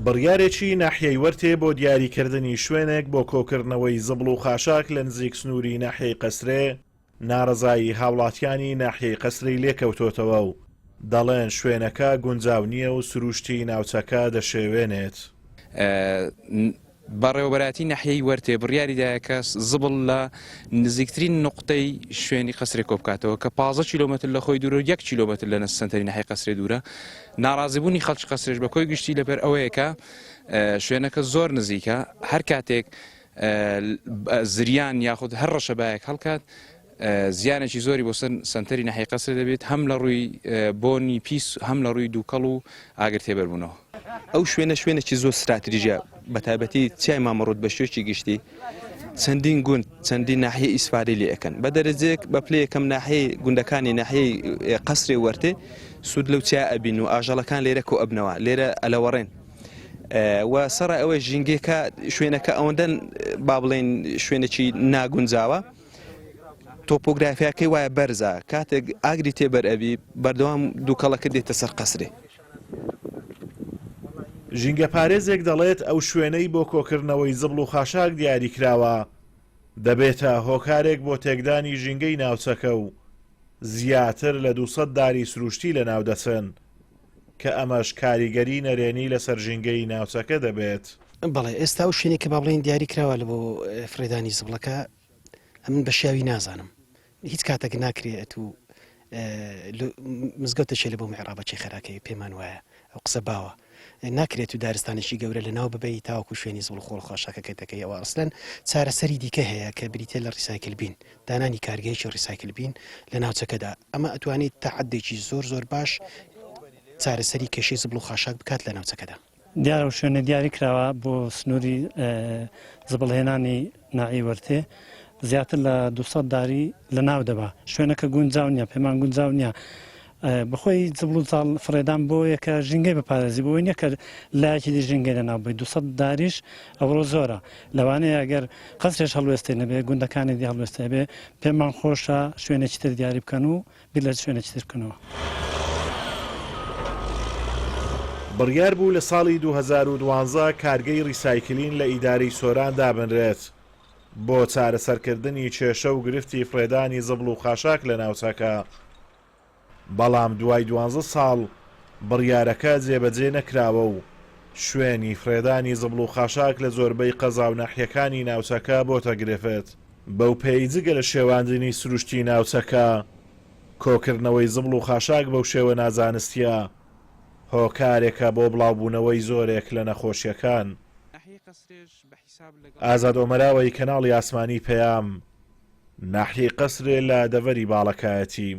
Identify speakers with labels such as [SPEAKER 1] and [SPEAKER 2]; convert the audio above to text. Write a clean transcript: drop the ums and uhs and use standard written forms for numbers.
[SPEAKER 1] بڕیارێکی ناحیەی وەرتێ بۆ دیاریکردنی شوێنێک بۆ کۆکردنەوەی زبڵ و خاشاک لە نزیک سنووری ناحیەی قەسرێ، ناڕەزایی هاوڵاتیانی ناحیەی قەسرێی لێکەوتۆتەوە و دەڵێن شوێنەکە گونجاو نییە و سرووشتی ناوچەکە دەشێوێنێت.
[SPEAKER 2] بەڕێوەبەرایەتی ناحیەی وەرتێ بڕیاریدایە کە زبڵ لە نزیکترین نوقتەی شوێنی قەسرێ کۆبکاتەوە کە 15 کیلۆمەتر لە خۆی دوورە و یەک کیلۆمەتر لە سەنتەری ناحیەی قەسرێ دوورە. ناڕازیبوونی خەڵکی قەسرێش بە کۆی گشتی لەبەر ئەوەیە کە شوێنەکە زۆر نزیکە، هەر کاتێک زریان یاخود هەر ڕەشەبایەک هەڵکات زیانێکی زۆری بۆ سەر سەنتەری ناحیەی قەسرێ دەبێت هەم لە ڕووی بۆنی پیس هەم لە ڕووی دووکەڵ و ئاگر تێبەربوونەوە.
[SPEAKER 3] ئەو شوێنە شوێنێکی زۆر ستراتیژیە بە تایبەتی چیای مامەڕووت بە شێوەیەکی گشتی چەندین گوند چەندین ناحیە ئیسفادەی لێ ئەکەن بە دەرەجەیەک بە پلەی یەکەم ناحیەی گوندەکانی ناحیەی قەسرێ وەرتێ سوود لەو چیا ئەبین و ئاژەڵەکان لێرە کۆ ئەبنەوە لێرە ئەلەوەڕێن و سەڕای ئەوەی ژینگەکە شوێنەکە ئەوەندە با بڵێن شوێنێکی ناگونجاوە تۆپۆگرافیاکەی وایە بەرزە کاتێک ئاگری تێبەر ئەبی بەردەوام دووکەڵەکە دێتە سەر قەسرێ.
[SPEAKER 1] ژینگەپارێزێک دەڵێت ئەو شوێنەی بۆ کۆکردنەوەی زبڵ و خاشاک دیاریکراوە دەبێتە هۆکارێک بۆ تێکدانی ژینگەی ناوچەکە و زیاتر لە 200 داری سروشتی لەناودەچن کە ئەمەش کاریگەری نەرێنی لەسەر ژینگەی ناوچەکە دەبێت.
[SPEAKER 4] بەڵێ ئێستا ئەو شوێنەی کە با بڵێین دیاری کراوە لە بۆ فڕێدانی زبڵەکە ئەمن بە شیاوی نازانم هیچ کاتێک ناکرێ ئەتوو مزگەوتەچێ لە بۆ میعرابەچی خەراکەی پێمان وایە ئەو قسە باوە ناکرێت و دارستانێکی گەورە لە ناو ببەی تاوەکو شوێنی زبڵ خۆڵ خاشاکەکە دەکەی ئەوە ئەسلەن چارەسەری دیکە هەیە کە بریتە لە recycle bin دانانی کارگەیەکی recycle bin لە ناوچەکەدا، ئەمە ئەتوانێت تا حەدێکی زۆر زۆر باش چارەسەری کێشەی زبڵ و خاشاک بکات لە ناوچەکەدا.
[SPEAKER 5] دیارە ئەو شوێنە دیاری کراوە بۆ سنووری زبڵهێنانی ناحیەی وەرتێ زیاتر لە 200 داری لە ناو دەبا شوێنەکە گونجاو نییە پێمان گونجاو نییە بەخۆی زبڵ و زاڵ فڕێدان بۆیە کە ژینگەی بپارێزی بۆی نییە کە لایەکی دی ژینگەی لەناو ببەی 200 داریش ئەوڕۆ زۆرە لەوانەیە ئەگەر قەسرێش هەڵوێستەی نەبێ گوندەکانی دی هەڵوێستەی هەبێ پێمان خۆشە شوێنێکی تر دیاری بکەن و بیر لە شوێنێکی تر بکەنەوە.
[SPEAKER 1] بڕیار بوو لە ساڵی 2012 کارگەی recycling لە ئیدارەی سۆران دابنرێت بۆ چارەسەرکردنی کێشە و گرفتی فڕێدانی زبڵ و خاشاک لە ناوچەکە، بەڵام دوای دوانزە ساڵ بڕیارەکە جێبەجێ نەکراوە و شوێنی فڕێدانی زبڵ و خاشاک لە زۆربەی قەزا و ناحیەکانی ناوچەکە بۆتە گرفت. بەوپێی جگە لە شێواندنی سروشتی ناوچەکە، کۆکردنەوەی زبڵ و خاشاک بەو شێوە نازانستیە هۆکارێکە بۆ بڵاوبوونەوەی زۆرێک لە نەخۆشیەکان. ئازاد ئۆمەراوەی کەناڵی ئاسمانی پەیام، ناحیەی قەسرێ لە دەڤەری باڵەکایەتی.